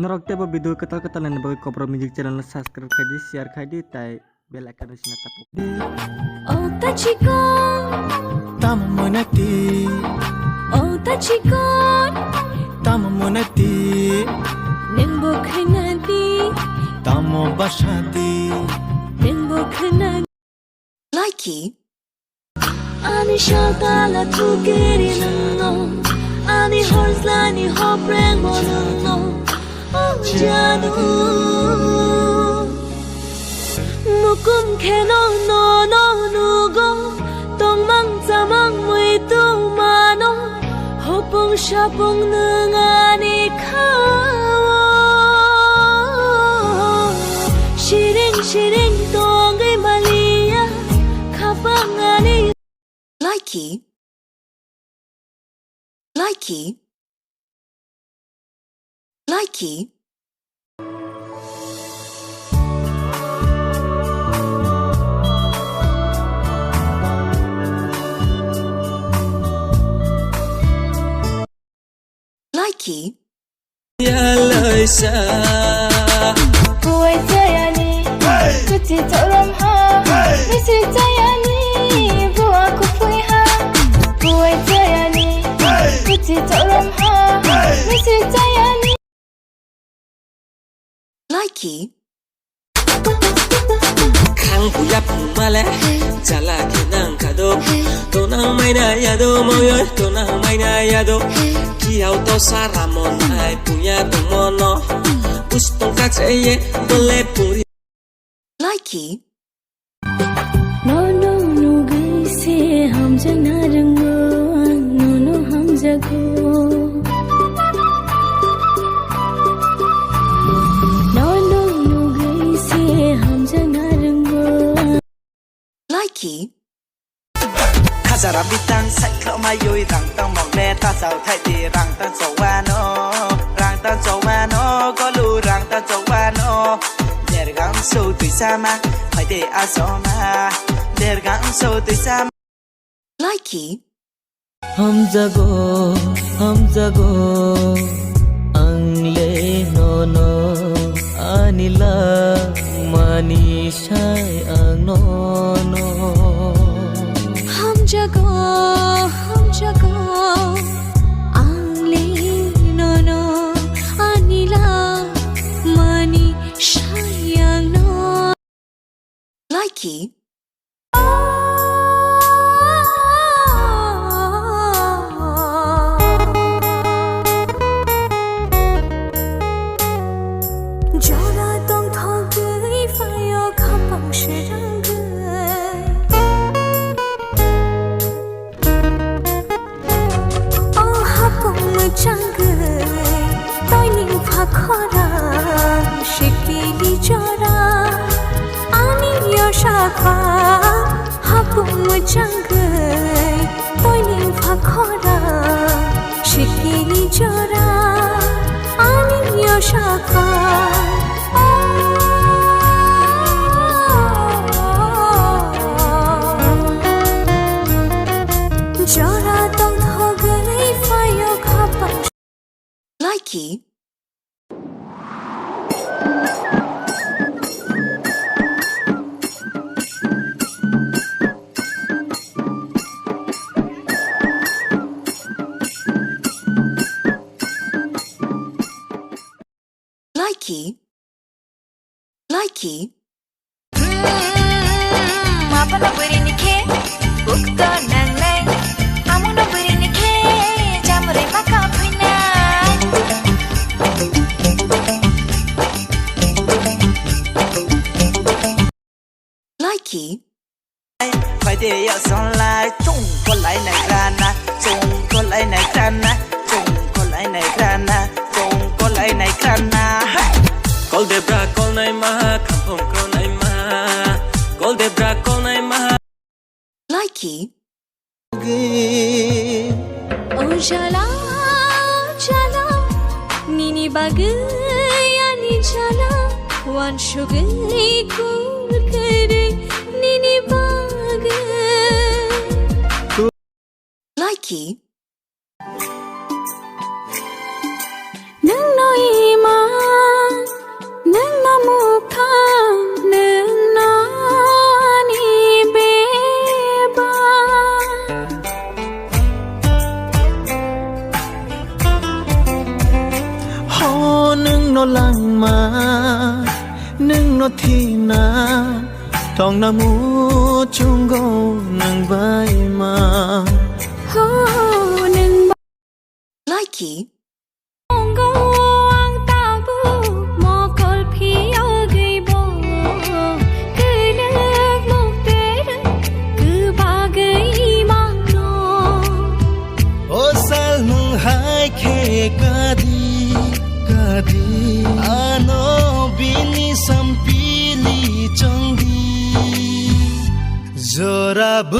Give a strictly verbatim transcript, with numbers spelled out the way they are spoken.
Norok teibo video kwtal kwtal naina bagwi Kokborok Music channel no subscribe khai di, share khai di, tai bell icon no sina tapu. O tachikon. Tamo monati. O tachikon. Tamo monati. Nengbo khnadi. Tamo basadi. Nengbo khnadi. Laiki. Ani shatala thukiri nungno, ani horslani hoprengbo nungno, o jadu. Mukum kheno nono nugo, tongmang chamang muitu mano, hopung shapung nung ani khao. Shiring shiring tongwi maliya, khapang ani. Laiki. Laiki. Laiki. Laiki. Yalaisa. Buai chayani. Hey. Kuchi chorom ha. Hey. Misri chayani. Bua kupui ha. Buai chayani. Hey. Kuchi chorom ha. Hey. Misri chayani. Laiki. Khang puya phungmale, chala khe nang kado. Tonang maina yado moyo, tonang maina yado. Kiyao to sara monai puya tongmono. Bustong kache ye, bole puri. Laiki. Nono nugwi se hamjakna rwngo, ang nono hamjago. Nono nugwi se hamjakna rwngo. Laiki. Khajara bitang saiklo mayoi rang tang mokle tasao thaidi rang tang chowano, rang tang chowano, golu rang tang chowano. Dergang so tuisama, phaide asoma. Dergang so tuisama. Laiki. Hamjago, hamjago, ang le nono, ani langmani sai ang nono. Hamjago, hamjago, ang le nono, ani langmani sai ang nono. Laiki. Jora tongthogwi phaio khapang sherangwi. O hapung mwchangwi toiling pha khorang sikini jora. Ani yosakha hapung mwchangwi toiling pha khorang sikini jora. Ani yosakha. Jora tongthogwi phaio khapang. Laiki. Laiki. Laiki. Hmm, abono bwrwini khe bukto nangnai. Amono bwrwini khe jamrwi ma kaphwinai. Laiki. Phaide ya sonlai, chungkolai nai grana, chungkolai nai grana, chungkolai nai grana, chungkolai nai grana. Hey! Kol debra kol nai maha, khampong kol nai maha, kol debra kol nai maha. Laiki. O jala, jala, nini bagwi ani jala, uansugwi kul kwrwi nini bagwi. Laiki. Nwng no ima No langma, nwng no thina, tongna muchungo nang bai ma. Ho, nwng ba- Likey. Tongo ang tabuk mokol phiya gwi bo, kwlwk mukterwk kwbagwi mano. O sal nwng hai khe kadi, kadi, ano bini sampili chongdi. Jora bw